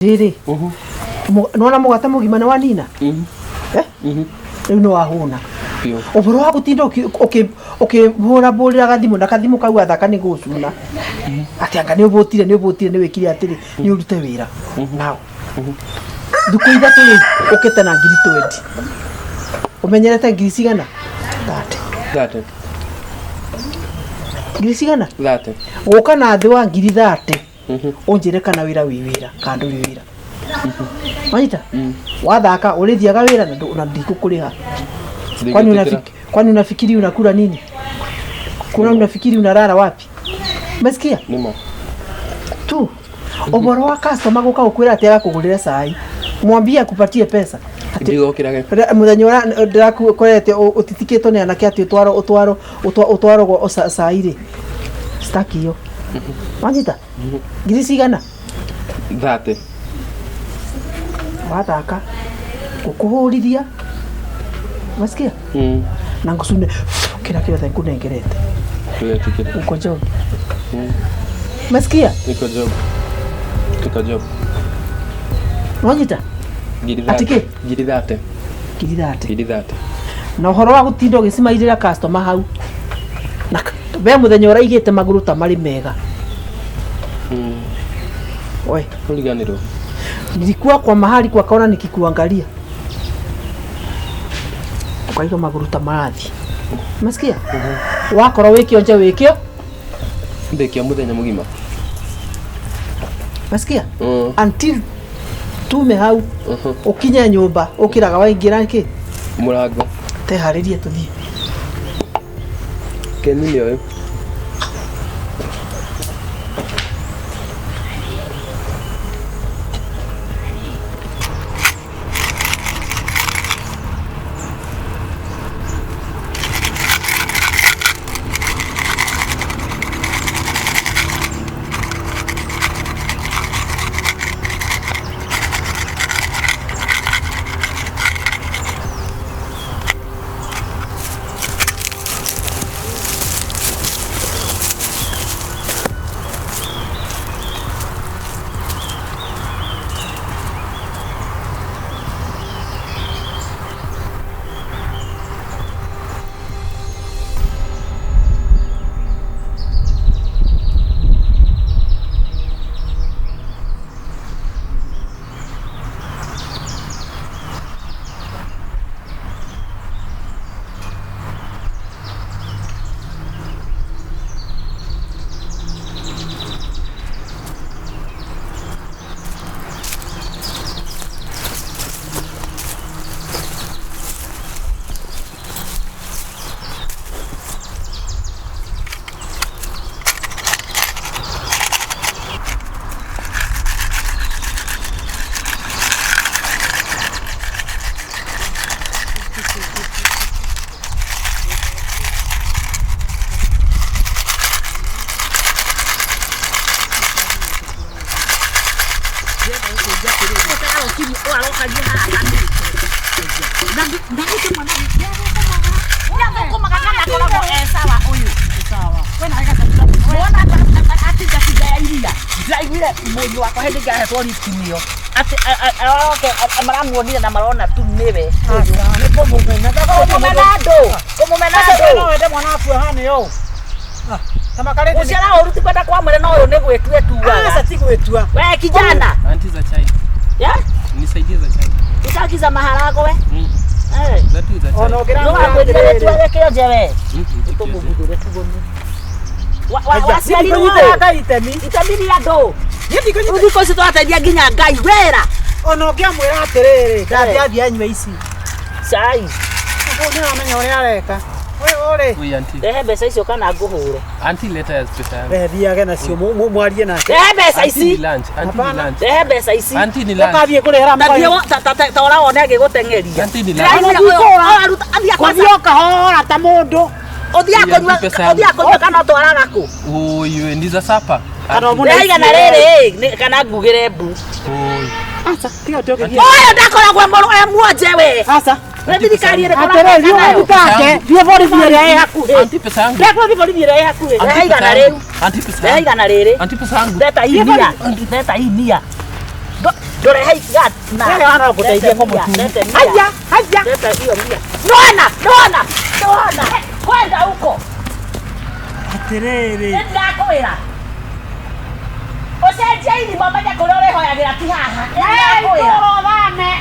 Rĩrĩ, nĩwona mũgate mũgima nĩ wanina? Eh? Rĩu nĩ wahũna. Biũ. Ũhoro wa gũtinda ũkĩhũra mbũrĩra gathimũ na kathimũ kau athaka nĩ gũcuna. Atĩ anga nĩ ũbũtire, nĩ ũbũtire, nĩ wĩkire atĩrĩ, nĩ ũrute wĩra. Now, thikũ 3 rĩu ũkĩte na ngiri 20. Ũmenyerete ngiri cigana? 30. 30. Ngiri cigana? 30. Gũka na thĩ wa ngiri 30. Ũnjĩre kana wĩra wĩ wĩra kana ndũrĩ wĩra. Wanyita? Wathaka ũrĩthiaga wĩra na ndikũkũrĩha. Kwani kwani unafikiri unakula nini? Kuna unafikiri unalala wapi? Umesikia? Nĩma. Tu. Ũhoro wa customer gũka gũkwĩra atĩ agakũgũrĩra cai. Mwambie akupatie pesa. Atĩ Ndigokĩrage. Mũthenya ũrĩa ndĩrakorete ũtitikĩtwo nĩ anake atĩ ũtwaro ũtwaro ũtwaragwo cai rĩ. Sitaki hiyo. Wanyita? Ngiri cigana? 30. Wathaka. Ngũkũhũrithia. Umesikia? Na ngũcune kĩrĩa kĩothe ngũnengerete. Ndũgetigĩre. Uko job. Umesikia? Niko job. Niko job. Wanyita? Ngiri Atĩ 30. kĩ? Ngiri 30. Ngiri 30. Ngiri 30. Na ũhoro wa gũtinda ũgĩcimairĩra customer hau. Na we mũthenya ũraigĩte magũrũ ta marĩ mega. Oi. Kũriganĩrwo. Nilikuwa kwa mahali kwa kona nikikuangalia. Ukaiga magũrũ ta marathi. Umesikia? Wakorwo wĩ kĩonje wĩ kĩo. Ndĩkia mũthenya mũgima. Umesikia? Until tume hau ũkinye nyũmba ũkĩraga waingĩra kĩ? Mũrango. Teharĩrie tũthiĩ. Keni nĩ ũyũ. Mũriũ wakwa hĩndĩ ĩngĩ ahetwo lift nĩo atĩ aroke maramuonire na marona tu nĩwe kũmũmena andũ kũmũmena andũ No wende mwana waku ahane ũũ. Ta makarĩte gũciara ũru ti kwenda kwa mwene no ũyũ nĩ gwĩtua etuaga. Aca ti gwĩtua. We kijana. Auntie za chai. Yeah? Nisaidie za chai. Utaki za maharagwe? Eh. Za tu za chai. Ona ũngĩramwĩra No wakwĩrire atĩrĩrĩ. wĩtua kĩonje we. Tũmũguthũre Waciarirwo Ndikũnyitĩra Ngai itemi. itemi rĩa andũ. Niĩ ndikũnyitĩra. Rĩu thikũ ici tũrateithia nginya Ngai wĩra. Ona ũngĩamwĩra atĩrĩrĩ, ndathiĩ athiĩ anyue ici. Cai. Ũyũ nĩaramenya ũrĩa areka. Ũyũ rĩ. Oi auntie. Rehe mbeca icio kana ngũhũre. Auntie leta ya pesa yangu. We thiage nacio mwarie nake. Rehe mbeca Auntie ni ici. lunch. Auntie ni Hapana. lunch. Rehe mbeca ici. Auntie ni lunch. Ũkathiĩ kũrĩhĩra Ta thiĩ mũgũrĩ. ta ũra wone agĩgũteng'eria. Auntie ni lunch. Ndĩraiguire ũyũ araruta athiĩ Kũthiĩ kwanza o kahora ta mũndũ. ũthiaga Auntie kũnyua pesa yangu. ũthiaga kũnyua kana ũtwaraga kũ? Oi, ni za sapa. Kana ũmũne Rehe igana rĩrĩ kana ngugĩre mbu. Oi. Aca, tiga ũtioke. Ũyũ ndakoragwo e muonje we. Aca. Nĩ thirikari ĩrĩkũ Atĩrĩrĩ, thiĩ ũraka nayo? ũgathitange. Thiĩ borithi ĩrĩa ĩ hakuhĩ. Auntie pesa yangu. Ndekwo thiĩ borithi ĩrĩa ĩ hakuhĩ. Auntie Rehe pesa igana yangu. rĩu. Auntie pesa Rehe yangu. igana rĩrĩ. Auntie pesa yangu. Leta hii mia. Leta hii mia. Ndũrehe igana. Wewe hana gũteithia kwa mũtumia. Haya, haya. Leta hiyo mia. Nona, nona, nona. Kwenda huko. Atĩrĩrĩ. Nĩndakwĩra. Ũcenjie irima menye kũrĩa ũrĩhoyagĩra ti haha. Nĩndakwĩra.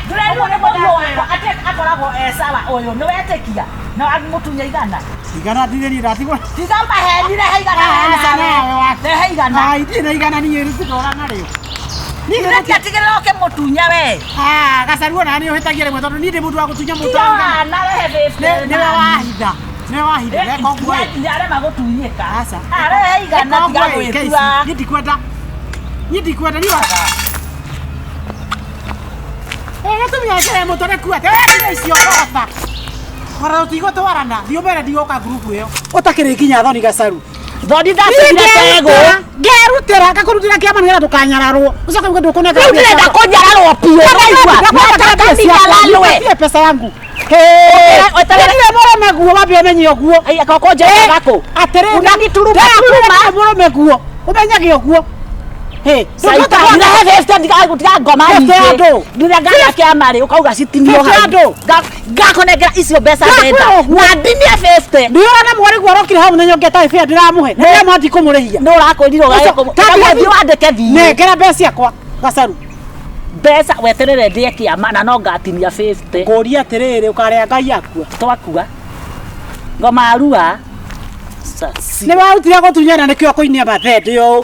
Ndũrerirwo nĩ mũriũ wakwa atĩ akoragwo e sawa ũyũ nĩwetĩkia na wamũtunya igana. Igana ndirĩ niĩ ndatigwo. Tiga maheni rehe igana Aca we nawe nawe. wa. Rehe igana. Ai, ndirĩ na igana niĩ rĩtigora narĩo. Niĩ Reke tigĩrĩra ũkĩmũtunya we. Ah, gacaruo na nĩ ũhĩtagia rĩmwe tondũ niĩ ndĩ mũndũ wa gũtunya mũndũ Tiga wa igana. wana rehe 50. Nĩwe wahitha. Nĩwe wahitha. Reka ũguo ĩ. Nĩarema gũtunyĩka. Aca. Arehe igana Reka tiga ũguo ĩ, gwĩtua. Casey. Niĩ ndikwenda. Niĩ ndikwenda niĩ wa. Eh, gĩtũmi njĩra mũtũrĩku atĩ we tiga icio ngoroba. Ona tũtigũtwarana, thiĩ ũmere ndigũka ngurubu ĩyo. Ũtakĩrĩ nginya thoni gacaru. Thoni ndatigire ndegũ. Ngerutĩra ngakũrutĩra kĩama nĩgetha ndũkanyararwo. Ũcoke uge ndũkũnengera Rĩu ndĩrenda kũnyararwo biũ. Nĩwaigua? Nataka ndinyararwe. Nipatie pesa yangu. Weterere. Ndirĩ mũrũme guo wambe ũmenye ũguo. Ai, akoko njekaga kũ? Atĩrĩrĩ. Unanituruma Ndĩrakwĩra turuma. ndirĩ mũrũme guo. Ũmenyage ũguo. Hĩ, Saitani, rehe 50 ndiga ngoma 50 nyingĩ. andũ. Rĩrĩa ngathiĩ kĩama rĩ, ũkauga citinio 50 hau. andũ. Ngakũnengera icio mbeca Ndakwĩra ndenda. ũguo. Na ndinie 50. Ndĩrona mwarĩ guo arokire hau mũthenya ũngĩ atarĩ bĩa ndĩramũhe. Na ndĩramwĩra ndikũmũrĩhia. Nĩ ũrakwĩrire Ũcio, ũgae thiĩ wandĩke thiĩ. Nengera mbeca ciakwa gacaru. Mbeca weterere ndĩe kĩama na no ngatinia 50. Ngũria atĩrĩrĩ ũkarĩa Ngai akua. Twakua. Ngoma arua. Sasi. Nĩ warutire gũtunyana nĩkĩo kũinia mathende ũũ.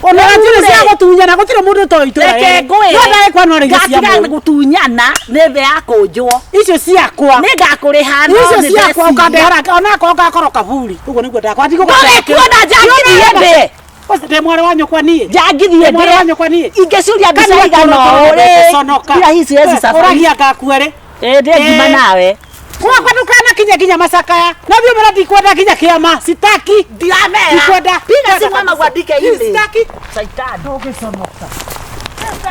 Ona gũtirĩ cia gũtunyana gũtirĩ mũndũ ũtoĩ itũra Reke rĩrĩ. ngwĩre. No ndagĩkwa no rĩicio cia Ngatiga mũndũ. gũtunyana nĩ thĩ ya kũnjwo. Icio ciakwa. Nĩ ngakũrĩha no Icio nĩ ciakwa ndeciria. ũkandehera onakorwo ngakorwo kaburi. Ũguo nĩguo ndakwa. Ndũgĩkuona njangithiĩ ndĩe. Ndĩ mwarĩ wa nyũkwa niĩ. Njangithiĩ Ndĩ mwarĩ wa ndĩe. nyũkwa niĩ. Ingĩcuria mbica igana ũũ rĩ. Conoka. Ira hii siwezi safari. Ũragia ngakua rĩ. Ĩ ndĩe ngima Eh. nawe. Gwakwa ndũkanakinye nginya macakaya. Na thiĩ ũmere ndikwenda nginya kĩama. Sitaki. Ndiramera. Ndikwenda. Piga simu ama uandike email. Sitaki. Saitani. Ndũgĩconoka.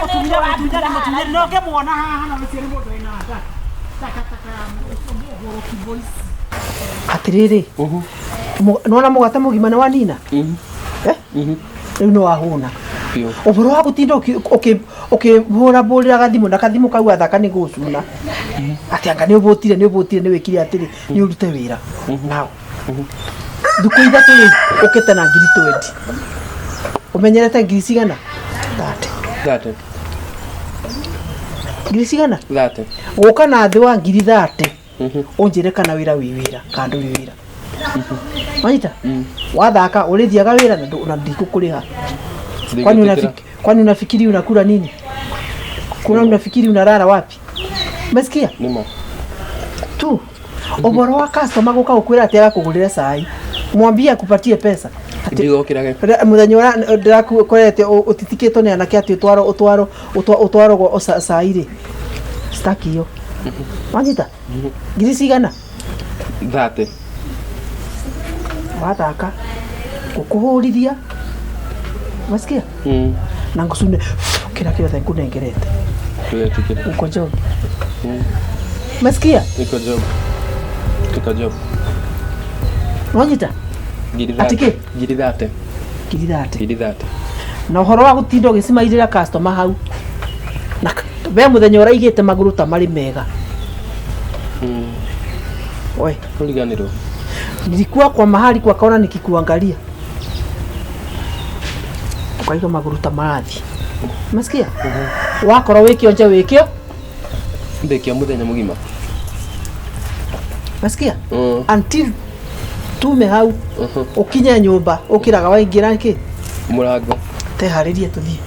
Mũtumia mũtunyani mũtunyani no ngĩmuona haha na ũcio nĩ mũndũ wĩna takataka ya mũgũrũki voice. Atĩrĩrĩ. Nĩwona mũgate mũgima nĩ wanina? Eh? Rĩu nĩ wahũna. Biũ. Ũhoro wa gũtinda ũkĩhũra bũrĩra gathimũ na kathimũ kau athaka nĩ gũcuna. Atĩ anga nĩ ũbũtire nĩ ũbũtire nĩ wĩkire atĩrĩ nĩ ũrute wĩra. Now. Thikũ ithatũ rĩ ũkĩte na ngiri 20. Ũmenyerete ngiri cigana? 30. 30. Ngiri cigana? 30. Gũka na thĩ wa ngiri 30. Ũnjĩre kana wĩra wĩ wĩra kana ndũrĩ wĩra. Wanyita? Wathaka ũrĩthiaga wĩra na ndikũkũrĩha. Kwani kwani unafikiri unakula nini? Kuna unafikiri unalala wapi? Umesikia? Nĩma. Tu. Ũhoro wa customer gũka gũkwĩra atĩ agakũgũrĩra cai. Mwambie akupatie pesa. Atĩ Ndigokĩrage. Mũthenya ũrĩa ndĩrakorete ũtitikĩtwo nĩ anake atĩ ũtwaro ũtwaro ũtwaragwo cai rĩ. Sitaki hiyo. Wanyita? Ngiri cigana? 30. Wathaka. Ngũkũhũrithia. Umesikia? Na ngũcune kĩrĩa kĩothe ngũnengerete. Ndũgetĩkĩre. Uko job. Umesikia? Niko job. Niko job. Wanyita? Ngiri Atĩ 30. kĩ? Ngiri 30. Ngiri 30. Ngiri 30. Na ũhoro wa gũtinda ũgĩcimairĩra customer hau. Na we mũthenya ũraigĩte magũrũ ta marĩ mega. Oi, Kũriganĩrwo. nilikuwa kwa mahali kwa kaona nikikuangalia. Ukaiga magũrũ ta marathi. Umesikia? Wakorwo wĩkĩo nja wĩkĩo. Ndĩkĩo mũthenya mũgima. Umesikia? Until tume hau ũkinye nyũmba ũkĩraga waingĩra kĩ Mũrango. teharĩrie tũthiĩ.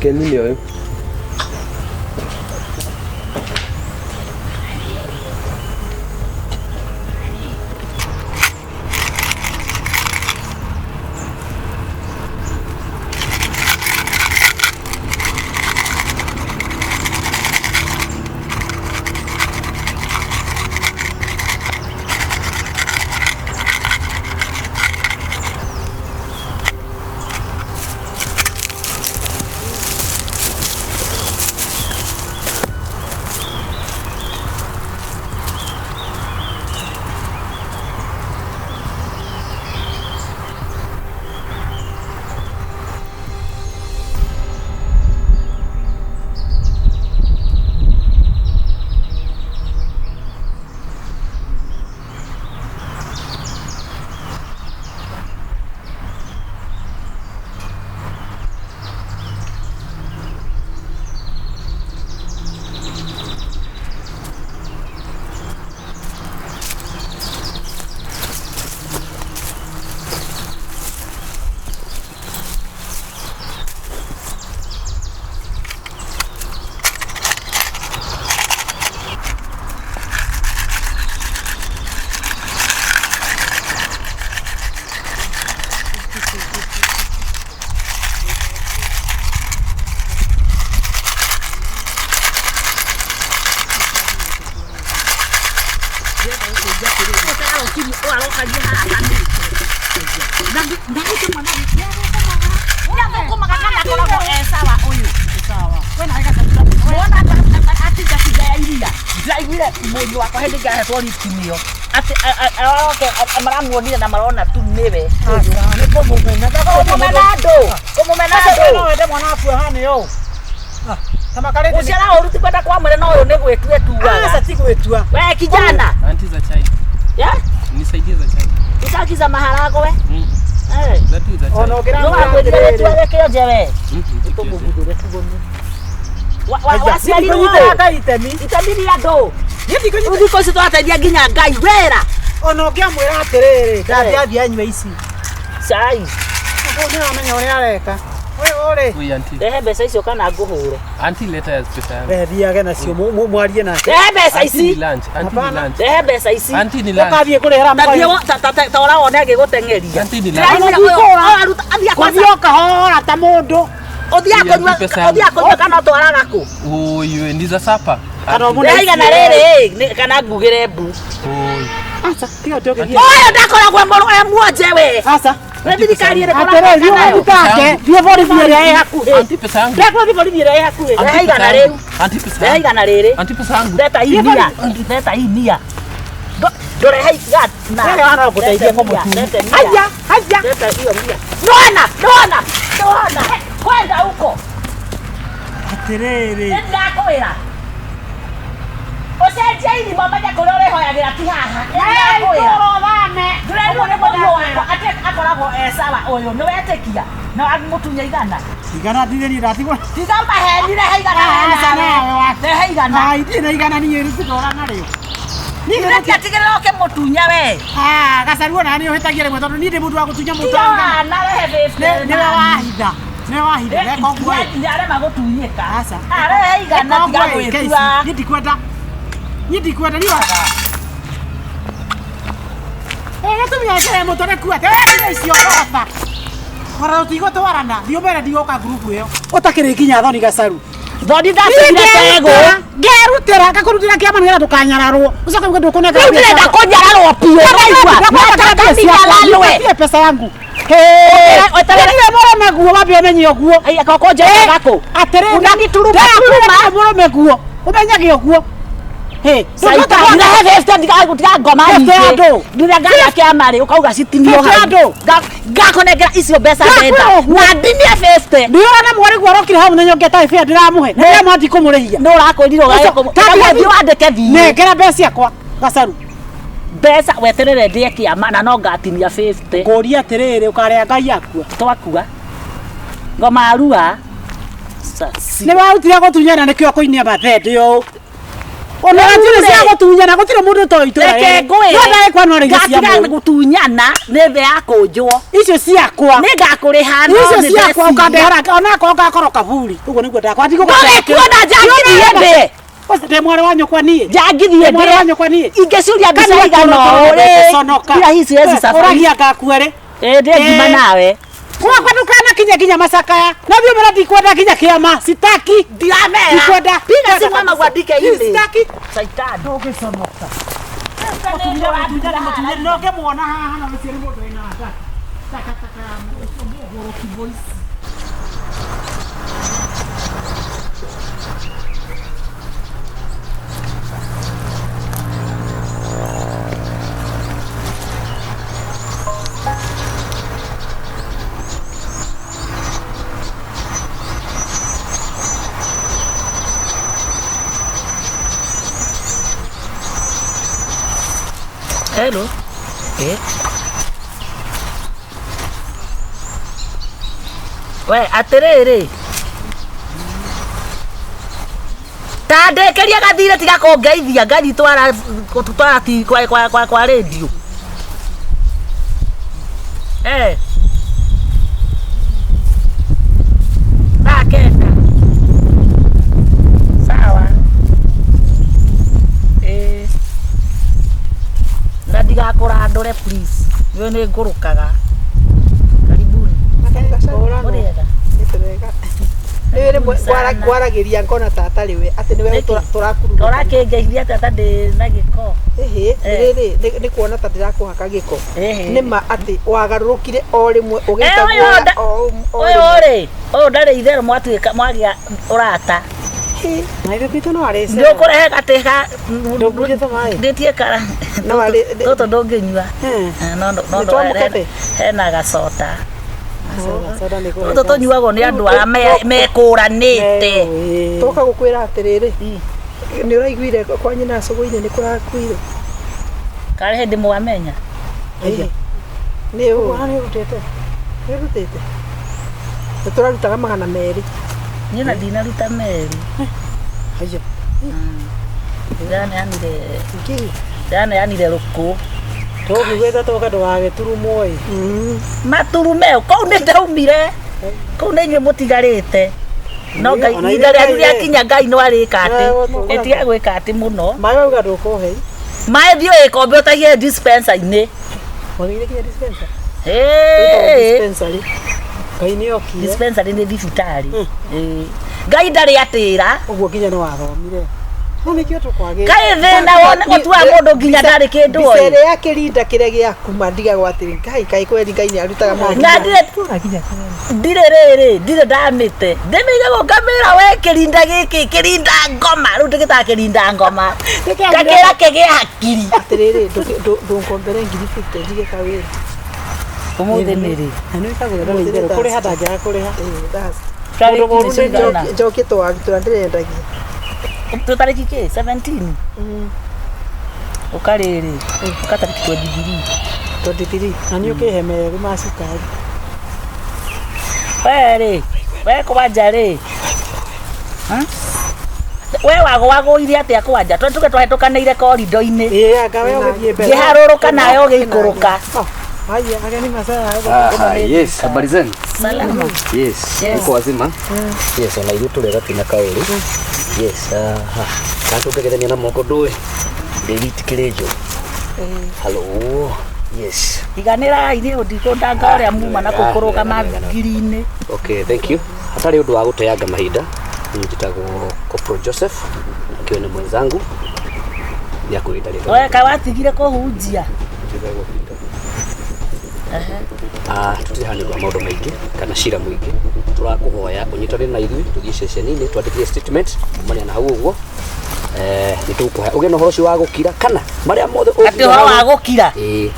Keni nĩ ũyũ. Ndĩreciria ũyũ arokagia haha akamĩte. Na ndagĩte mwana nĩathũkũmaga kana akoragwo e sawa ũyũ. Sawa. We nawe gacaru. Wona atingatinga ya iria. Ndĩraiguire mũriũ wakwa hĩndĩ ĩngĩ ahetwo lift nĩyo. Atĩ aroke maramuonire na marona tu nĩwe. Nĩ kũmũmena. Kũmũmena andũ. Kũmũmena Andũ no andũ. wende mwana waku ahane ũũ. Ah, ta makarĩte. Gũciara ũru ti kwenda kwa mwene no ũyũ nĩ gwĩtua etuaga. Aca ti gwĩtua. We kijana. Auntie za chai. Yeah? Nisaidie za chai. Utaki za maharago we? Mm. Eh. Za tu za chai. Ona ũngĩramwĩra No wakwĩrire atĩrĩrĩ. wĩtue kĩonje we. Mm. Tũmũguthũre tugũni. Aya, Waciarirwo ndikũnyitĩra Ngai itemi. itemi rĩa andũ. Niĩ ndikũnyitĩra. Rĩu thikũ ici tũrateithia nginya Ngai wĩra. Ona ũngĩamwĩra atĩrĩrĩ, ndathiĩ athiĩ anyue ici. Cai. Ũguo nĩũramenya ũrĩa areka. Ũyũ rĩ. Oi auntie. Rehe mbeca icio kana ngũhũre. Auntie leta ya pesa yangu. We thiage nacio mwarie nake. Rehe mbeca Auntie ni ici. lunch. Auntie ni Hapana. lunch. Rehe mbeca ici. Auntie ni lunch. Ũkathiĩ kũrĩhĩra Ta thiĩ mũkaĩ. ta ũra wone agĩgũteng'eria. Auntie ni lunch. Ndĩraiguire ũyũ ũyũ aruta athiĩ Kũthiĩ kwanza ũkahora ta mũndũ. ũthiĩ akũnyua Pesa yangu. ũthiĩ akũnyua kana ũtwaraga kũ. Oi, ni za sapa. Kana Auntie. ũmũne Rehe igana rĩrĩ ĩ, kana ngugĩre mbu. Oi. Aca, tiga ũtũgĩrie. Ũyũ ndakoragwo mũrũ e muonje we. Aca. Nĩ thirikari ĩrĩkũ Atĩrĩrĩ, thiĩ ũrakorwo nayo? ũgathitange. Thiĩ borithi ĩrĩa ĩ hakuhĩ. Auntie pesa yangu. Ndekũra thiĩ borithi ĩrĩa ĩ hakuhĩ. Auntie Rehe igana pesa rĩu. yangu. Auntie pesa Rehe yangu. igana rĩrĩ. Auntie pesa yangu. Leta hii mia. Leta hii mia. Ndũrehe igana. Wewe hana gũteithia Lete mia, kũmũtunya. lete mia. Haya, haya. Leta hiyo mia. Nona, nona, nona. Kwenda huko. Atĩrĩrĩ. Nĩ ndĩrakwĩra. Ũcenjie irima ũmenye kũrĩa ũrĩhoyagĩra ti haha. Nĩ ndĩrakwĩra. Ndĩrerirwo nĩ mũriũ wakwa atĩ akoragwo e sawa ũyũ nĩ wetĩkia na wamũtunya igana. Igana ndirĩ niĩ ndatigwo. Tiga maheni rehe igana Aca we nawe wa. Rehe igana. Ai, ndirĩ na igana niĩ rĩtindora narĩo. Niĩ Ithe tiatigĩrĩra ũkĩmũtunya we. Ah, gacaru ona nĩ ũhĩtagia rĩmwe tondũ niĩ ndĩ mũndũ wa gũtunya mũndũ Tiga wa igana. wana rehe fifty. Nĩwe wahitha. Nĩwe wahitha. Weka ũguo ĩ. Nĩarema gũtunyĩka. Aca. Arehe igana Weka tiga ũguo ĩ, gwĩtua. Keici. Niĩ ndikwenda. Niĩ ndikwenda niĩ wa. Gĩtũmi gĩa mũtũrĩku atĩ we tiga icio ũroba. Ona tũtigũtwarana. Thiĩ ũmere ndigũka ngurubu ĩyo. Ũtakĩrĩ nginya thoni gacaru. Thoni ndacigire mbegũ. Ngerutĩra ngakũrutĩra kĩama nĩgetha ndũkanyararwo. Ũcoke uge ndũkũnengera Rĩu mbia ndĩrenda ciakwa. kũnyararwo biũ. Ũraigua? Nataka ndinyararwe. Nipatie pesa yangu. Weterere. Ndirĩ mũrũme guo wambe ũmenye ũguo. Ai, koko njekaga kũ? Atĩrĩrĩ, Unanituruma, ndĩrakwĩra turuma. ndirĩ mũrũme guo. Ũmenyage ũguo. Hĩ, Saitani, rehe fifty ndiga ngoma Fifty nyingĩ. andũ. Ndirĩa ngarĩa kĩama rĩ, ũkauga citinio Fifty hau. andũ. Ngakũnengera icio mbeca Ndakwĩra ndenda. ũguo. Na ndinie fifty. Ndiũra na mwarĩ guo arokire hau mũthenya ũngĩ atarĩ bĩa ndĩramũhe. Na ndĩramwĩra ndikũmũrĩhia. Nĩ ũrakwĩrire Ũcio, ũgagĩkũmũ. Thiĩ wandĩke thiĩ. Nengera mbeca ciakwa gacaru. Mbeca weterere ndĩe kĩama na no ngatinia 50. Ngũria atĩrĩrĩ ũkarĩa Ngai akua. Twakua. Ngoma arua. Sasi. Nĩ warutire gũtunyana nĩkĩo kũinia mathende ũũ. Ona gũtirĩ Rĩu-rĩ. cia gũtunyana gũtirĩ mũndũ ũtoĩ itũra Reke rĩrĩ. ngwĩre. No ndagĩkwa no rĩire cia Ngatiga mũndũ. gũtunyana nĩ thĩ ya kũnjwo. Icio ciakwa. Nĩ ngakũrĩha no Icio nĩ ciakwa ndeciria. ũkandehera onakorwo ngakorwo kaburi. Ũguo nĩguo ndakwa Ndũgĩkuona njangithie ndĩe. Ndĩ mwarĩ wa nyũkwa niĩ. Njangithie Ndĩ mwarĩ wa ndĩe. nyũkwa niĩ. Ingĩcuria mbica igana ũũ rĩ. Ira hii siwezi safari. Ũragia ngakua rĩ. Ĩ ndĩe ngima Eh. nawe. Gwakwa ndũkanakinye nginya macakaya. Na thiĩ ũmere ndikwenda nginya kĩama. Sitaki. Ndiramera. Ndikwenda. Piga simu ama uandike email. Sitaki. Saitani. Ndũgĩconoka. No ngĩmuona haha na gũtirĩ mũndũ wĩna takataka ya mũgũrũki voice. Hello. Eh. We atĩrĩrĩ ta ndĩkĩria gathirĩ tiga kũngeithia ngathi twara twara ti kwa kwa kwa kwa radio eh thaa kenda sawa eh na ndigakũrandũre please nĩwe nĩ ngũrũkaga karibuni ũrĩega Nĩ wĩra rĩmwe ngwaragĩria ngona ta atarĩ we atĩ nĩwe tũrakurura. Ũrakĩngeithia atĩa ta ndĩ na gĩko? Ĩhĩ, rĩrĩ nĩ kuona ta ndĩrakũhaka gĩko. Nĩ ma atĩ wagarũrũkire o rĩmwe ũgĩta guoya o ũyũ rĩ, ũyũ ndarĩ itherũ mwatuĩka mwagĩa ũrata. Na ithe Peter no arĩcera. Ndũkũrehe gatĩ ga Ndũngĩte maĩ. Ndĩtie kara. No arĩ tũtũ ndũngĩnyua. No no hena gacota. Tũtũ tũnyuagwo nĩ andũ arĩa mekũranĩte. Toka gũkwĩra atĩrĩrĩ, nĩ ũraiguire kwa nyina cũgũ-inĩ nĩ kũrakuire. Karĩ hĩndĩ mwamenya. Nĩ ũũ. Nĩ ũrutĩte. Nĩ ũrutĩte. Nĩ tũrarutaga 200. Niĩ na ndinaruta 2. Haya. Ndĩraneanire rũkũ. Tũkugĩte tũke ndũgagĩturumwo ĩ. Maturume kũu nĩ ndaumire. Kũu nĩ inyuĩ mũtigarĩte. No Ngai ihinda rĩanyu rĩakinya Ngai no arĩka atĩ. Ĩtiga gwĩka atĩ mũno. Maĩ wauga ndũkũhe. Maĩ thiĩ gĩkombe ũtahie dispenser-inĩ. Wagĩire kinya dispenser? Dispensary. Ngai nĩ okire. Dispensary nĩ thibitarĩ. Ngai ndarĩ atĩra. Ũguo nginya nĩ wathomire. No nĩkĩo tũkwagĩte. Kaĩ thĩna wona ũtuaga mũndũ nginya ndarĩ kĩndũ oĩ. Mbica ĩrĩa ya kĩrinda kĩrĩa gĩaku ma ndigagwo atĩrĩ Ngai kaĩ kweri Ngai nĩ arutaga maũndũ. Na ndirĩ rĩrĩ ndirĩ ndamĩte. Ndĩmĩigagwo ngamĩra we kĩrinda gĩkĩ kĩrinda ngoma rĩu ndĩgĩtaga kĩrinda ngoma. Ngakĩra kĩgĩe hakiri. Atĩrĩrĩ ndũngombere 50,000 njige kawĩra. Ũmũthĩ nĩ rĩ? Na nĩ wĩkagwo ndarĩ itherũ kũrĩha ndangĩaga kũrĩha. Njokie twaru tũrĩa ndĩrendagia. Tariki kĩ 17. Ũka rĩrĩ ũka tariki 23. 23. Na nĩ ũkĩhe merũ ma cukari. We rĩ, we kwanja rĩ. We wagũagũire atĩa kwanja? Tondũ tuge twahĩtũkanĩire korido-inĩ. Ĩĩ anga we ũgĩthiĩ mbere. Ngĩharũrũka nawe ũgĩikũrũka. Haya, ageni masaa. Yes, habari zenu? Salama. Yes, uko wazima? Yes, ona ithuĩ tũrĩ gatina kaũru. Yes, aha. Kana tũngĩgethania na moko ndũĩ. David Kirejo. Hello. Yes. Iganĩrai nĩ ndikũndanga ũrĩa muma na kũkũrũka mangiri-inĩ. Okay, thank you. Hatarĩ ũndũ wa gũteanga mahinda. Niĩ njĩtagwo Corporal Joseph, akiwa nĩ mwenzangu. Nĩ akwĩrĩta rĩtwa. We kaĩ watigire kũhunjia? Njĩtagwo Peter. Tũtirĩ haha nĩ ũndũ wa maũndũ maingĩ kana cira mũingĩ. Tũrakũhoya ũnyitanĩre na ithuĩ tũthiĩ ceceni-inĩ twandĩkithie statement kumania na hau ũguo. Nĩ tũgũkũhoya ũgĩe na ũhoro ũcio wa gũkira kana marĩa mothe Atĩ ũhoro wa gũkira? Ĩĩ.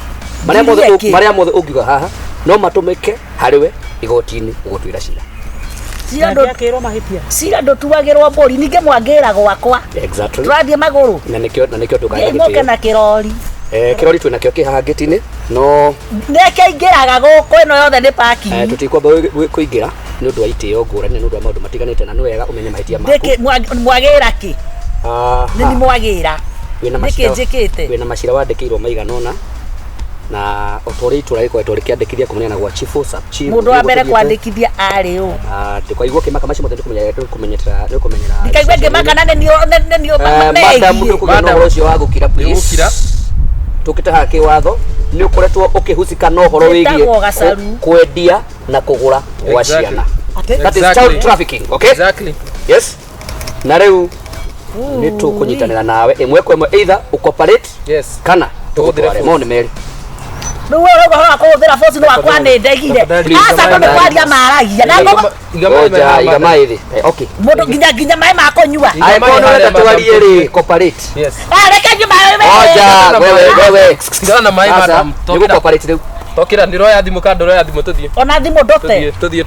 Marĩa mothe ũngiuga haha no matũmĩke harĩ we igoti-inĩ gũgũtuĩra cira. Cira ndũtuagĩrwo mbũri ningĩ mwangĩra gwakwa. Exactly. Tũrathiĩ magũrũ. Na nĩkĩo tũkaga gĩtĩo. Mũke na kĩrori. Kĩrori twĩna kĩo kĩ haha ngĩti-inĩ no nĩkĩingĩraga gũkũ ĩno yothe nĩ parking. Tũtikwamba kũingĩra nĩ ũndũ wa itĩo ngũrani nĩ ũndũ wa maũndũ matiganĩte na nĩ wega ũmenye mahĩtia maku. Nĩkĩ mwagĩra kĩ? Nĩ ni mwagĩra. Nĩkĩ njĩkĩte? Wĩna macira wandĩkĩirwo maigana ũna na o ta ũrĩa itũra rĩkoretwo rĩkĩandĩkithia kumania na gwa chief, sub chief. Mũndũ wa mbere kwandĩkithia arĩ ũ? Ndĩkaigua ũkĩmaka macio mothe nĩkũmenyerera nĩkũmenyerera. Ndikaigua ngĩmaka na nĩ niĩ Madam ndũkũgĩa na ũhoro ũcio wa gũkira please. Tũkĩte haha kĩwatho nĩ ũkoretwo ũkĩhusika na ũhoro wĩgiĩ kwendia na kũgũra gwa ciana. That is child trafficking, okay? Exactly. Yes. Na rĩu nĩ tũkũnyitanĩra nawe ĩmwe kwa ĩmwe either ũcooperate yes kana tũgũtware. Mau nĩ merĩ. Rĩu we ũrauga ũhoro wa kũhũthĩra force nĩ wakwa nĩ ndegire. Aca andũ nĩ kwaria maragia. Na iga maĩ thĩ. Okay. Mũndũ nginya maĩ ma kũnyua. Angĩkorwo nĩ ũrenda twarie rĩ, cooperate. Yes. Reke nyue maĩ. Oja, wewe. Tigana na maĩ madam. Nĩ gũcooperate rĩu. Tokĩra ndĩroya thimũ kana ndũroya thimũ tũthiĩ. Ona thimũ ndũte. Tũthiĩ.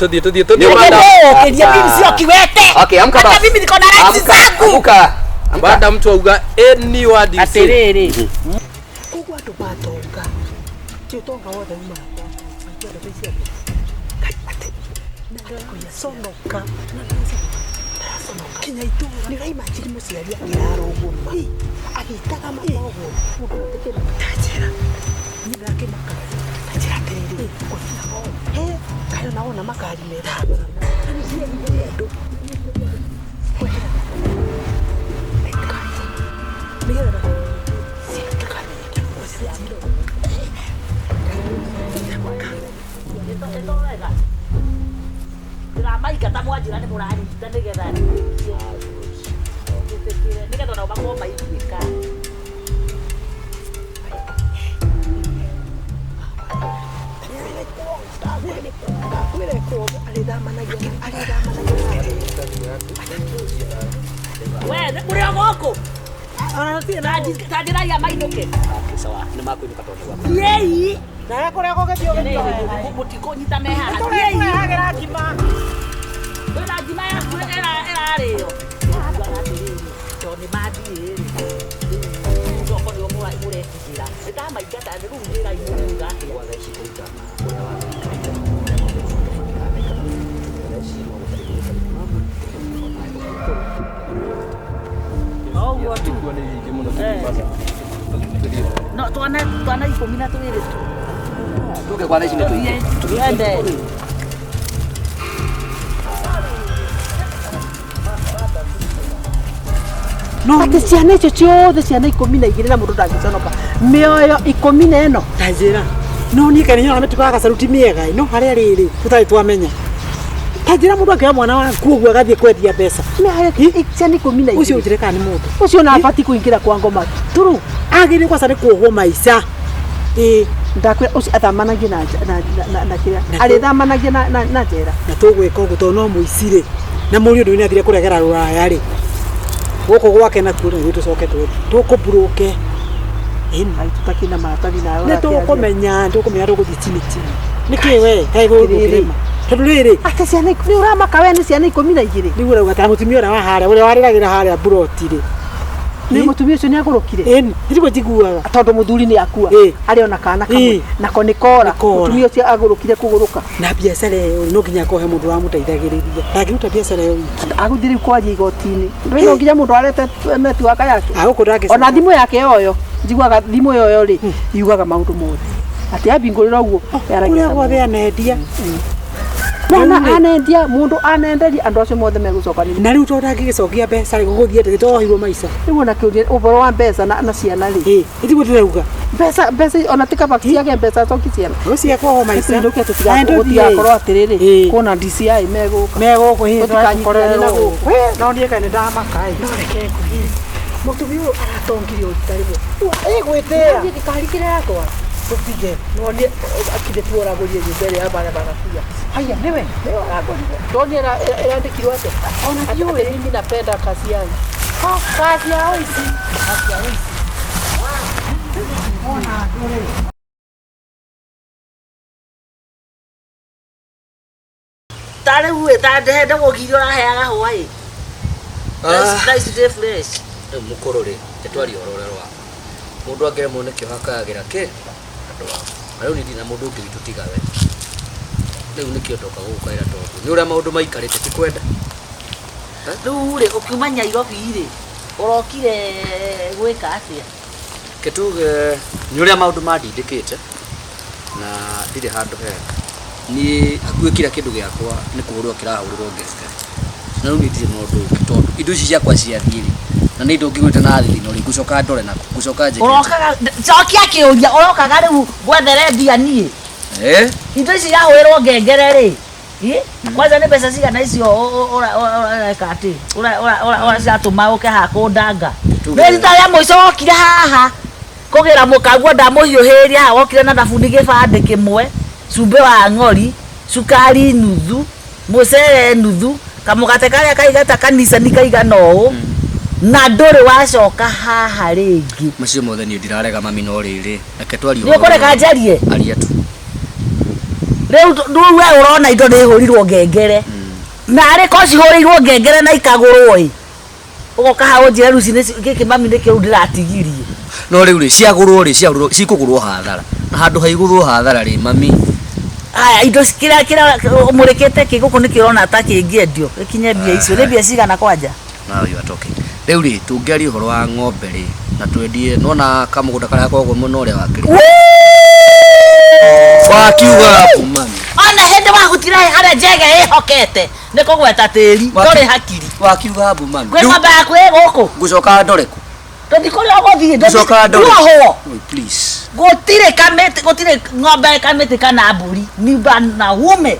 Ũkĩrie mimi sio kiwete. Okay, amka basi. Hata mimi niko na rights zangu. Amka. Baada mtu auga any word you say. Atĩrĩrĩ. Koguo andũ matonga. Ti ũtonga wothe umaga kwa sonoka. Kinya itũra. Nĩ ũraimagine mũciari akĩrara ũguo ma. Agĩitaga mata ũguo. Mũndũ ũtĩkĩra. Tanjĩra. Niĩ ndakĩmaka. Tanjĩra atĩrĩrĩ. He, kaĩ ona wona makari mega. Andũ. Ndĩramaingata mwanjĩra nĩ mũranyita nĩgetha Nĩgetha nduĩkie. Njĩtĩkĩre nĩgetha onao makorwo maiguĩka. We, mũrĩ o gũkũ? Ta njĩrai amainũke. Sawa, nĩ makũinũka tondũ wa Thiĩi. Nawe kũrĩa gũgĩthiĩ ũgĩthiĩ. Mũtikũnyita me haha. Thiĩi. Tũrehagĩra ngima. Kwĩna ngima yaku ĩrarĩo. Tondũ nĩ mathiĩ rĩ. Rĩu okorwo nĩo mũretigĩra. Nĩndamaingata rĩu njĩrai mũkuga atĩa. Kwa thaa ici kũringana na ũrĩa Ũguo tu. Nĩ nyingĩ mũno tũthiĩ Mombasa. Tũthiĩ. No twana 12 tu. Tuge kwa thaa ici nĩ tũingĩ. Twende. Atĩ ciana icio ciothe ciana 12 na mũndũ ndangĩconoka mĩoyo 14 Ta njĩra. No niĩ kaĩ nyonaga mĩtugo ya gacaru ti mĩega ĩ, no harĩa rĩrĩ tũtarĩ twamenya. Ta njĩra mũndũ angĩoya mwana waku ũguo agathiĩ kwendia mbeca. mĩoyo ciana 12 Ũcio ũnjĩre kana nĩ mũndũ. ũcio na abati kũingĩra kwa ngoma turu Agĩrĩire kwanza nĩ kuohwo maica. Ĩĩ, ndakwĩra ũcio athamanagie na kĩrĩa arĩthamanagie na njera. Na tũgwĩka ũguo tondũ no mũici rĩ. Na mũriũ ndũĩ nĩathire kũregera rũraya rĩ. Gũkũ gwake nakuo nĩguo tũcoke tũkũmburũke. Ĩni. Ai tũtakĩna maratathi nawe Nĩ tũkũmenya, tũkũmenya tũgũthiĩ chini chini. Nĩkĩ we kaĩ gũkũ kĩrĩma. Tondũ rĩrĩ Atĩ ciana nĩ ũramaka we nĩ ciana 12. nĩguo ũrauga ta mũtumia ũrĩa wa harĩa ũrĩa warĩragĩra harĩa mburoti rĩ. Nĩ mũtumia ũcio nĩ agũrũkire. Ĩni, ndiriguo njiguaga. Tondũ mũthuri nĩ akua arĩ ona kana kamwe nako nĩ kora. Mũtumia ũcio agũrũkire kũgũrũka. Na biacara ĩyo no nginya akorwo he mũndũ wamũteithagĩrĩria. Ndangĩruta biacara ĩyo wiki. Agũthiĩ rĩu kwaria igoti-inĩ. Ndũĩ no nginya mũndũ arete netiwaka yake. Agũkũ ndangĩcoka. Ona thimũ yake yoyo njiguaga thimũ yoyo rĩ yugaga maũndũ mothe. Atĩ ambingũrĩra ũguo yaragia. Kũrĩa guothe anendia. Mwana anendia mũndũ anenderia andũ acio mothe megũcoka nĩ. Na rĩu tondũ ndangĩgĩcokia mbeca rĩ gũgũthiĩ atĩa tohirwo maica. Rĩu ona kĩũria ũhoro wa mbeca na ciana rĩ. Ĩ, itiguo ndĩrauga. Mbeca ona ti kaba ciage mbeca coki ciana. Ũcio kuohwo maica. Tũinũke tũtigakorwo atĩrĩrĩ kuona DCI megũka. Megũkũ hĩ tũtikanyitane na gũkũ. No niĩ kaĩ nĩndamaka ĩ. No reke ngwĩre. Mũtumia ũyũ aratongirio rita rĩmwe. Ĩ gwĩtĩra. Thiĩ gĩkari kĩrĩa aratwara. Tũtige. Nonire akinde tu ũragũrire nyũmba ĩrĩa ya barabara. Haya niwe niwe ũragũrire. Ndonire ĩrandĩkirwo atĩa? Ona ndiũĩ. Mimi napenda kazi yangu. Kazi ya ũici. Kazi ya ũici. Ona ndũrĩ. Ta rĩu ĩ ta ndehe ndagũgirio ũraheaga hwaĩ. Thaa ici ndĩ fresh. Rĩu mũkũrũ rĩ, nĩtwaria ũhoro ũrĩa wa mũndũ angĩremwo nĩ kĩoha akayagĩra kĩ andũ ao. Na rĩu niĩ ndirĩ na mũndũ ũngĩ witũ tiga we. Rĩu nĩkĩo ndoka gũgũkaĩra tondũ nĩ ũrĩa maũndũ maikarĩte ti kwenda. Rĩu rĩ ũkiuma Nyairobi rĩ ũrokire gwĩka atĩa? Ke tuge nĩ ũrĩa maũndũ mandindĩkĩte na ndirĩ handũ hega. Niĩ hakuhĩ kira kĩndũ gĩakwa nĩ kũhũrwo kĩrahũrĩrwo ngengere. Na rĩu niĩ ndirĩ na ũndũ ũngĩ tondũ indo ici ciakwa ciathiĩ rĩ na nĩ indo ngĩgũrĩte na thithino rĩ ngũcoka ndore nakũ ngũcoka njĩke. Ũrokaga cokia kĩũria ũrokaga rĩu gwethere mbia niĩ. Indo ici irahũrĩrwo ngengere rĩ. Kwanza nĩ mbeca cigana icio ũreka atĩ ũratũma ũke haha kũndanga. Nĩ rita rĩa mũico wokire haha kũgĩra mũkaguo ndamũhiũhĩria haha wokire na thabuni gĩbandĩ kĩmwe cumbĩ wa ng'ori cukari nuthu mũcere nuthu kamũgate karĩa kaigata kanicani kaigana ũũ na ndũrĩ wacoka haha rĩngĩ. Macio mothe niĩ ndirarega mami no rĩrĩ reke twarie. Nĩ ũkũreka njarie? Aria tu. Rĩu we ũrona indo nĩ ihũrirwo ngengere na arĩ ko cihũrĩirwo ngengere na ikagũrwo ĩ ũgoka haha ũnjĩre rũcinĩ gĩkĩ mami nĩkĩo rĩu ndĩratigirie. No rĩu rĩ ciagũrwo rĩ ciagũrwo cikũgũrwo hathara na handũ haigũrwo hathara rĩ mami. Aya indo kĩrĩa kĩrĩa ũmũrĩkĩte kĩ gũkũ nĩkĩo ũrona ta kĩngĩendio gĩkinye mbia icio nĩ mbia cigana kwanja? Now you are talking. Rĩu rĩ tũngĩaria ũhoro wa ng'ombe rĩ na twendie nona kamũgũnda karĩa gakoragwo mwena ũrĩa wa kĩrĩma. Wakiuga mami. Ona hĩndĩ wahutire harĩa njege ĩhokete nĩ kũgweta tĩri ndũrĩ hakiri. Wakiuga mbu mami. Kwĩ ng'ombe yaku ĩ gũkũ? Ngũcoka ndore kũ? Tũthi kũrĩa ũgũthiĩ Ngũcoka ndore. Nduohwo. Please. Gũtirĩ kamĩtĩ gũtirĩ ng'ombe kamĩtĩ kana mbũri ni wanaume.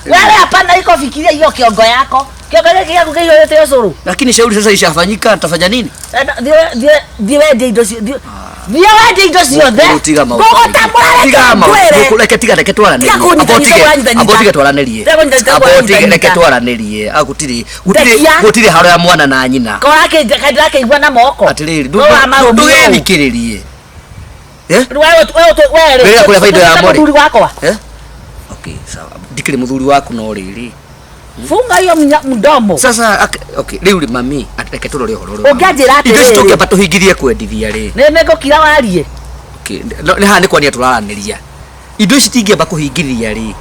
Wewe hapana iko fikiria hiyo kiongo yako. Kĩongo gĩkĩ gĩaku kĩihũrĩte ũcũrũ. Lakini shauri sasa ishafanyika, nitafanya nini? Thiĩ wendie indo thiĩ wendie indo ciothe. Tiga maũndũ. Ngũgũtambũra Tiga reke maũndũ. ngwĩre. Reke tiga reke twaranĩrie. Tiga kũnyita Amba nyita ũtige- ũranyita amba ũtige nyita. twaranĩrie. Tiga kũnyita nyita Amba ũtige ũranyita reke nyita. twaranĩrie. Ah, gũtirĩ gũtirĩ Ndekia. gũtirĩ haro ya mwana na nyina. Kora ndĩrakĩigua na moko. Atĩrĩrĩ, Nũ wa marũmio ũũ. ndũgethikĩrĩrie. Eh? Rĩu we rĩ. Wĩra kũrĩa baida ya Ũtuĩkĩte mũrĩ. mũthuri wakwa. Eh? Okay, sawa. Ndikĩrĩ mũthuri waku no rĩrĩ. Funga hiyo mdomo. Sasa okay, rĩu rĩ mami, reke tũrore ũhoro ũrĩa. Ũngĩanjĩra Indo ici atĩrĩrĩ. tũngĩamba tũhingithie kwendithia rĩ. Nĩ nĩngũkira warie. Okay, nĩ haha nĩ kwania tũraranĩria. Indo ici tingĩamba kũhingithia rĩ.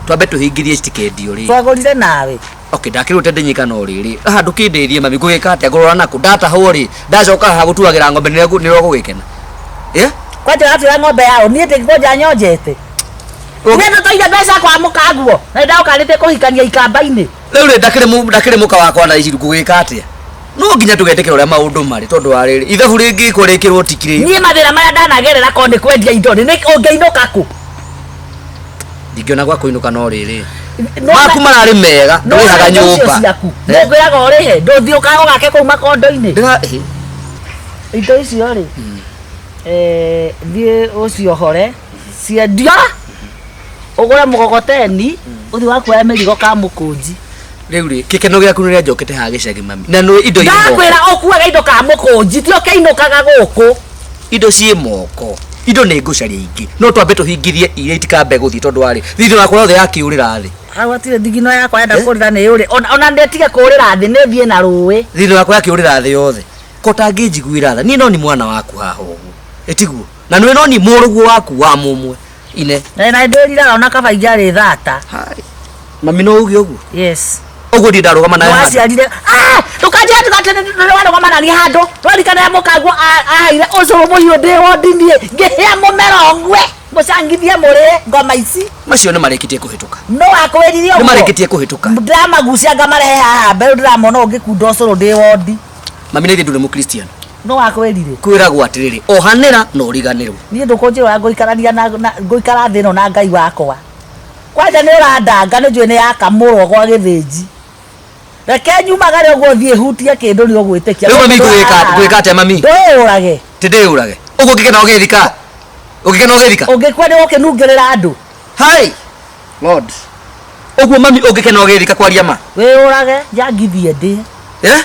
Twambe tũhingithie citikendio rĩ. Twagũrire nawe. Okay, ndakĩrwo ndenyika no rĩrĩ. Haha ndũkĩndĩrie mami ngũgĩka atĩa ngũrora nakũ ndatahwo rĩ. Ndacoka haha gũtuagĩra ng'ombe nĩrĩo gũgĩkena. Eh? Kwanja ũratwĩra ng'ombe yao niĩ ndĩngũnja nyonjete. Niĩ tũtũire mbeca kwa mũkaguo na nĩndagũkanĩtie kũhikania ikamba-inĩ. Rĩu rĩ ndakĩrĩ mũka wakwa na ici ngũgĩka atĩa? No nginya tũgetĩkĩra ũrĩa maũndũ marĩ tondũ wa rĩrĩ ithabu rĩngĩkwo rĩkĩrwo tikirĩ. Niĩ mathĩna marĩa ndanagerera korwo nĩ kwendia indo rĩ ũngĩinũka kũ? Ndingĩona gwa kũinũka no rĩrĩ. No Maku mararĩ mega ndũrĩhaga nyũmba. ciaku. Nĩngwĩraga ũrĩhe ndũthiĩ ũgake kũu makondo-inĩ. Indo icio rĩ thiĩ ũciohore ciendio ũgũre mũgogoteni ũthiĩ wakuoya mĩrigo ka mũkũnji. Rĩu rĩ gĩkeno gĩaku nĩ ũrĩa njokete haha gĩcagi mami. Na nĩ indo irĩ moko. Ndakwĩra ũkuaga indo ka mũkũnji ti ũkĩinũkaga gũkũ. Indo ciĩ moko. Indo nĩ ngũcaria ingĩ. No twambe tũhingithie iria itikambe gũthiĩ tondũ wa rĩ thithino yakwa yothe yakĩũrĩra thĩ. Hau hatirĩ thigino yakwa yenda kũrĩra nĩ yũrĩ ona ndĩtige kũrĩra thĩ nĩ thiĩ na rũĩ. Thithino yakwa yakĩũrĩra thĩ yothe. Ko tangĩnjiguĩra tha niĩ no ni mwana waku haha ũguo. Ĩtiguo. Na nĩ no ni mũrũguo waku wa mũmwe. Ine. Na ndĩriraga ona kaba ingĩarĩ thata. Hai. Mami no uge ũguo. Yes. Ũguo ndiĩ ndarũgama nawe handũ. Waciarire. Ndũkanjĩre ndũkarũgama na niĩ handũ. Twarikana mũkaguo aheire ũcũrũ mũhiũ ndĩ wondi niĩ ngĩhĩa mũmero ngwe mũcangithie mũrĩe ngoma ici. Macio nĩ marĩkĩtie kũhĩtũka. No akwĩrire Nĩ ũguo. marĩkĩtie kũhĩtũka. Ndĩramagucia ngamarehe haha mbere ndĩramona ũngĩkunda ũcũrũ ndĩ wondi. Mami nĩ ndũrĩ mũkristiano. No akwĩrire. Kwĩragwo atĩrĩrĩ ohanĩra na ũriganĩrwo. Niĩ ndũkũnjĩra ngũikarania na ngũikara thĩ ĩno na Ngai wakwa. Kwanja nĩ ũrandanga nĩ njũĩ nĩ yakamũrwo gwa gĩthĩnji. Reke nyumagare ũguo thiĩ hutie kĩndũ nĩ ũgwĩtĩkia. Rĩu mami ngwĩka atĩa mami? Ndũĩũrage. Ti ndĩũrage. Ũguo ũngĩkena ũgĩthika. Ũngĩkena ũgĩthika. Ũngĩkua nĩ ũkĩnungĩrĩra andũ. Hai. Lord. Ũguo mami ũngĩkena ũgĩthika kwaria ma. Wĩũrage njangithie ndĩe. Eh?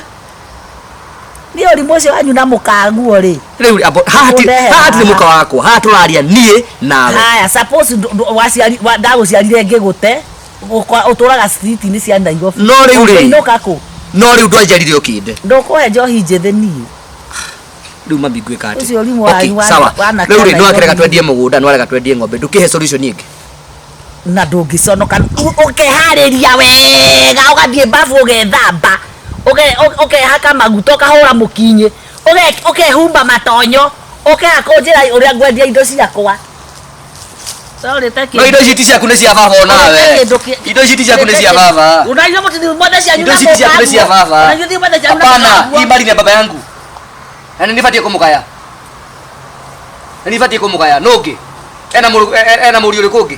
Niĩ ũrimũ ũcio wanyu na mũkaguo rĩ. Rĩu haha hatirĩ mũka wakwa. Haha tũraria niĩ nawe. Haya suppose waciari ndagũciarire ngĩgũte ũtũraga street-inĩ cia Nairobi. No rĩu rĩ. Ũngĩinũka kũ? No rĩu ndwanjarire ũkĩnde. Ndũkũhe njohi njĩthĩ niĩ. Rĩu mami ngwĩka atĩa? Ũcio ũrimũ wanyu wa Rĩu rĩ nĩwakĩrega twendie mũgũnda nĩwarega twendie ng'ombe ndũkĩhe solution ĩngĩ. Na ndũngĩconoka ũkeharĩria wega ũgathiĩ bafu ũgethamba ũkehaka maguta ũkahũra mũkinyĩ ũkehumba matonyo ũkehakũnjĩra ũrĩa ngwendia indo ciakwa. No indo ici ti ciaku nĩ cia baba onawe. Indo ici ti ciaku nĩ cia baba. Unajua mũtithii mwothe cianyu Indo ici ti ciaku nĩ cia baba. Hapana, hii mali ni ya baba yangu. Na nĩ batiĩ kũmũgaya. Na nĩ batiĩ kũmũgaya. No ũngĩ. Ena mũriũ ũrĩkũ ũngĩ?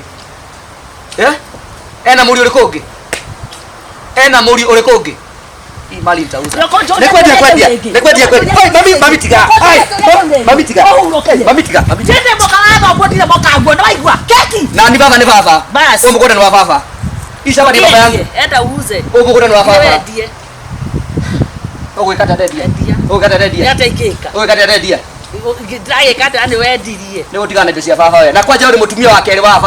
Eh? Ena mũriũ ũrĩkũ ũngĩ? Ena mũriũ ũrĩkũ ũngĩ? Hii mali nitauza. Nĩ kwendia kwendia. Nĩ kwendia kwendia. Oi mami mami tiga. Ai mami tiga. Mami tiga. Mami tiga. Ndire mũka wa thoguo ndire mũka guo nĩ waigua. Keki. Na ni baba ni baba. Bas. Ũyũ mũgũnda nĩ wa baba. Icaba ni baba yangu. Enda uuze. Ũyũ mũgũnda nĩ wa baba. Wendie. Ũgwĩka atĩa ndendia? Ũgwĩka atĩa ndendia? Nĩ atĩa ingĩka? Ũgwĩka atĩa ndendia? Ndĩragĩka atĩa nĩ wendirie. Nĩ gũtigana na indo cia baba we. Na kwanja ũrĩ mũtumia wa kerĩ wa baba.